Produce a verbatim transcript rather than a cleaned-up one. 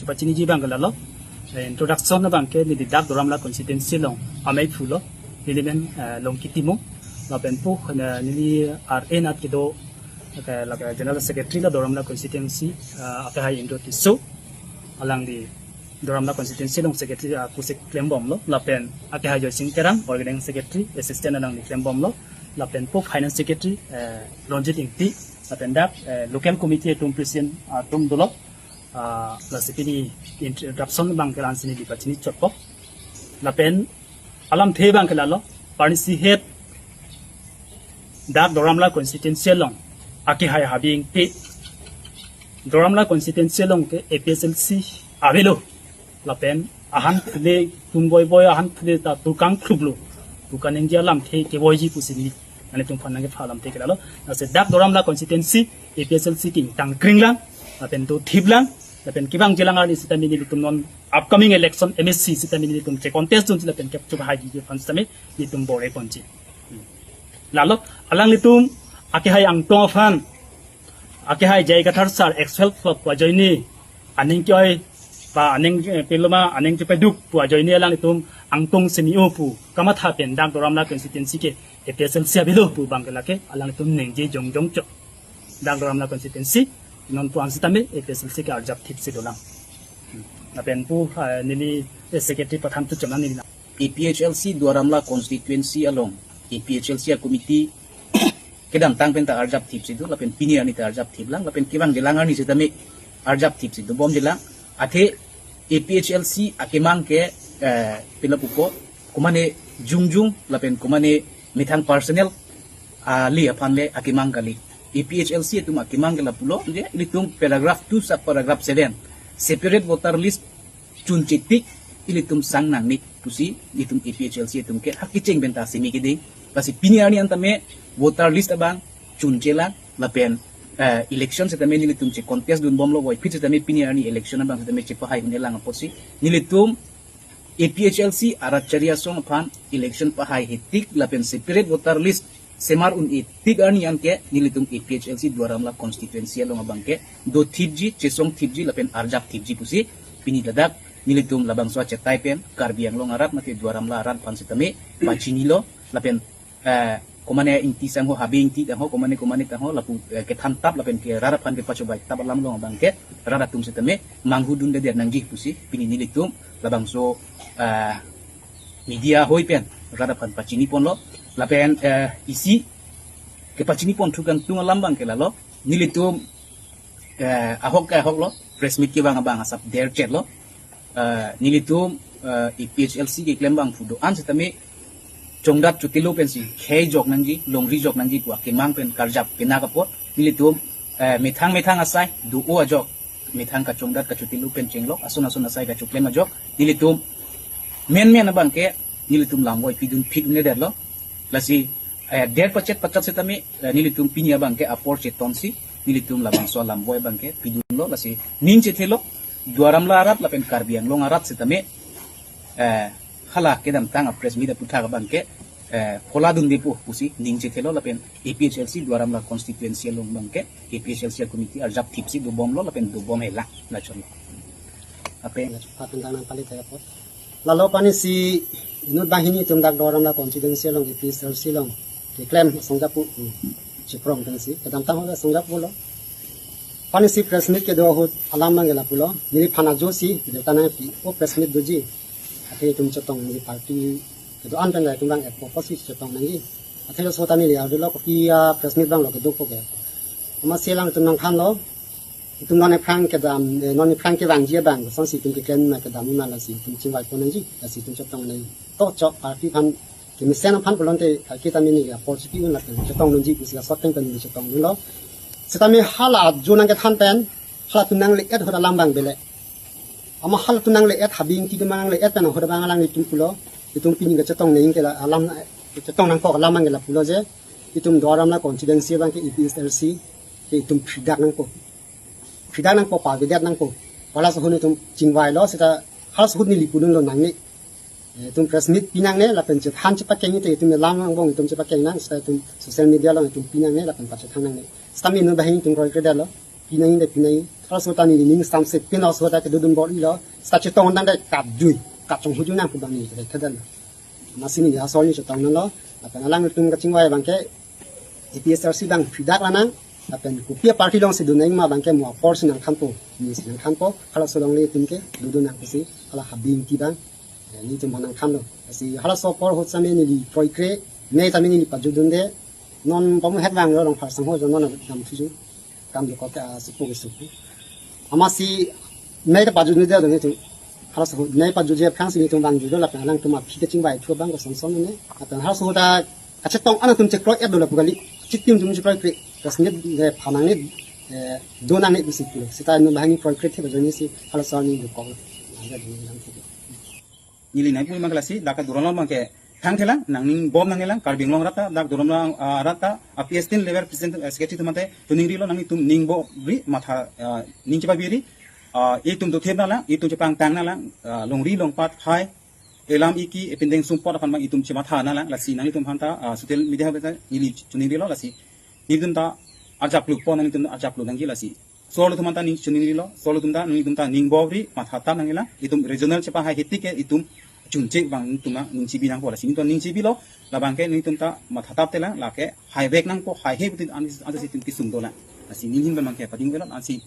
Pachiniji abang ke lalo. Eh, introduction abang ke neli dak Doramla constituency along amei phulo. Neli men, eh, Longki Timung. Lapen pu, eh, neli R A nat kedo, ke, lake General Secretary lo Doramla constituency, eh, akehai Indro Tisso. Alangli Doramla constituency along secretary, ah, kusik klembomlo. Lapen akehai Joysing Terang, organizing secretary, assistant alangli klembomlo. Lapen pu finance secretary, eh, Ronjit Ingti. Lapen dak, eh, local committee atum president atum dolo. Ah, lasi pini introduction abang ke la-ansi neli pachini chotpo. Lapen alamthe abang ke lalo, parnisi het dak Doramla constituency along akehai Habe Ingti, Doramla constituency along ke A P H L C avelo. Lapen ahan phule, tunboi boi ahan phule ta tukang klublo. Tukang nengji alamthe kevoiji pusi neli nanglitum aphan nangkepha alamthe ke lalo. Lasi dak Doramla constituency A P H L C ke ingtang kring lang, lapen dothip lang, lapen kevangji alang arni sitame nelitum non upcoming election M A C sitame nelitum che contest dunsi lapen kep chuba haiji aphan sitame nelitum bor-e ponji. Lalo, alanglitum akehai angtong aphan, akehai J I Kathar sir, ex-fellow pu ajoine, aning ke-oi, pa aning, eh, peloma, aning chepaduk pu ajoine alanglitum angtong semi-o pu kamatha pen dak Doramla constituency ke A P H L C avelo pu abang ke lake alanglitum ningje jongjong chot. Dak Doramla constituency non pu-an sitame A P H L C ke arjap thipsi dolang. Hmm. Lapen pu, eh, neli, eh, secretary pathan tu chonang neli na. A P H L C Doramla constituency along A P H L C a-committee kedamtang pen ta arjap thipsi do, lapen pini arni ta arjap thip lang, lapen kevangji alang arni sitame arjap thipsi dobomji lang. Athe A P H L C akemang ke, eh, pila pupo, komane jongjung, lapen komane methang personal, ah, le aphan le akemang kali. A P H L C atum akemang ke lapulo, je, ilitum paragraph two sub paragraph seven, separate voter list chunche tik ilitum sang nangne pusi ilitum A P H L C atum ke ha kecheng pen ta simi kede. Lasi pini arni an tame voter list abang chunche lang, lapen, eh, election sitame nelitum che contest dunbomlo, voiphit sitame pini arni election abang sitame chepahai un-e lang apotsi nelitum A P H L C arat chari asong aphan election pahaihe tik lapen separate voter list semar un-e tik arni an ke nelitum A P H L C Doramla constituency along abang ke dothipji, chesongthipji lapen arjapthipji pusi pini ladak nelitum labangso achetai pen Karbi Anglong arat mate Doramla arat aphan sitame pachinilo. Lapen, eh, komane Ingti sangho, Habe Ingti tangho, komane komane tangho, lapu, eh, kethan tap lapen ke rat aphan kepachobei tap alam along abang ke rat atum sitame manghudunde der nangji pusi pini nelitum labangso, eh, media ahoi pen rat aphan pachini ponlo. Lapen, eh, isi kepachini pon thu kangtung alam abang ke lalo, nelitum, eh, ahok ke ahok lo, press meet kevang abang asap derchet lo. Eh, nelitum, eh, A P H L C keklem abangphu do-an sitame chongdat chotilo pensi khei jok nangji, longri jok nangji pu akemang pen karjap penang apot nelitum, eh, methang methang asai do-o ajok, methang kachongdat kachotilo pen chenglok, ason ason asai kachoklem ajok nelitum menmen abang ke nelitum lamvoi pidun phit un-e detlo. Lasi, eh, der pachet pachat sitame, eh, nelitum pini abang ke apor chetonsi nelitum labangso lamvoi abang ke pidunlo. Lasi ning chethelo, Doramla arat lapen Karbi Anglong arat sitame, eh, hala kedamtang a-press meet aputhak abang ke, eh, phola dunde pu pusi ning chethelo lapen A P H L C Doramla constituency along abang ke A P H L C committee arjapthipsi dobomlo lapen dobomhe lang, lachonlo. Ape. Lapen dang nangpali thek apot. Lalo panisi inut banghini atum dak Doramla constituency along A P H L C along keklem asong japu, hmm, chiprong pensi kedamtang ahut asong japu lo. Panisi press meet kedo ahut alam abang ke lapulo. Neliphan ajosi delta nangpi, o press meet doji. Athe itum chetong nangji party kedo-an pen la itum abang apot apotsi chetong nangji. Athe laso ta neli arjulo kopi a-press meet abang lo kedo po ke. Amatsi alanglitum nangthanlo. Itum non aphrang kedam, eh, non aphrang kevangji abang, kosonsi itum keklem ma kedam ma lasi itum chingvai pon nangji, lasi itum chetong nangji. To chok party aphan, kemesen aphan pulote, kaike tame neli apor chipi un lapen chetong nangji pusi asot pen pen neli chetonglo. Sitame hala ajo nangkethan pen, halatum nangle-et ahut alam abang bele. Amat halatum nangle-et, Habe Ingti atum nangle-et pen ahut abang alanglitum pulo, itum pini kachetong nangji ke la alam, chetong nangkok alam abang ke lapulo je, itum Doramla constituency abang ke A P H L C ke itum phridak nangpo. Phridak nangpo, pavedet nangpo. Hala ahut itum chingvailo, seta hala ahut neli pudunlo nangne. Eh, itum press meet pi nangne, lapen chethan chepakeng te itum alam angbong itum chepakeng nang, seta itum social media along itum pi nangne, lapen pachethang nangne. Sitame inut banghini itum kroikredetlo, pi nangji de pi nangji. Halaso ta neli ning samse pin halaso ta kedodun bor-ilo. Seta chetong tangte kapjui, kachonghujui nang pu abang neli kethedetlo. Amatsi neli halaso arni chetong nanglo. Lapen alanglitum kachingvai abangke A P H L C abang phidak lonang. Lapen kopi a-party alongsi dun nangji ma abangke mo apor si nangthanpo, neli si nangthanpo. Halaso along ilitum ke dodun nang pusi hala habingti abang, eh, nelitum aphan nangthanlo. Lasi halaso apor ahut sitame neli kroikre, mei tame neli pajutdunde. Non pamu het vanglo, Rongphar sangho ajo non dam thuju. Kam dokok ke, ah, supu ke supu. Amatsi mei ta pajutdunde dong nelitum. Halaso ahut mei pajutji aphrangsi nelitum vangjutlo, lapen alangtum aphi kachingvai thu abang kosonson ne. Lapen halaso ahut ta kachetong an atum chekroi-etlo lapu kali. Chitim atum chekroikre. Ras nit de phanang nit, eh, donang nit bisi pulo. Seta non banghini kroikre the bajo neli si halaso arni dokok. Aja dun nang the. Neli nangpui abang ke lasi, dak Duron Long abangke thangthelang, nangning bom nangnelang, Karbi Anglong arat ta, dak Duron Long, ah, arat ta, A P S tin level president, eh, secretary atum ante, choningrilo, nanglitum ning bom ri matha, ah, ning chepabiri, ah, itum dothep nanglang, itum chepangtang nanglang, ah, longri longpat hai, elam iki, epindeng sumpot aphan abang itum chematha nanglang, lasi nanglitum aphanta, ah, social media ha beta, neli choningrilo, lasi, nelitum ta, ajaplo po, nanglitum ta ajaplo nangji lasi. Solo atum anta ning choningrilo, solo atum ta, nelitum ta ning bom ri, matha tap nanglang, itum regional chepahai hiti ke itum chunche abang itum ta ning chibi nangpo lasi, itum ning chibilo, labangke nelitum ta matha tap telang, lake haivek nangpo, haihe putin an, ansi itum kesung dolang. Lasi neli ahin abangke pading velot, ansi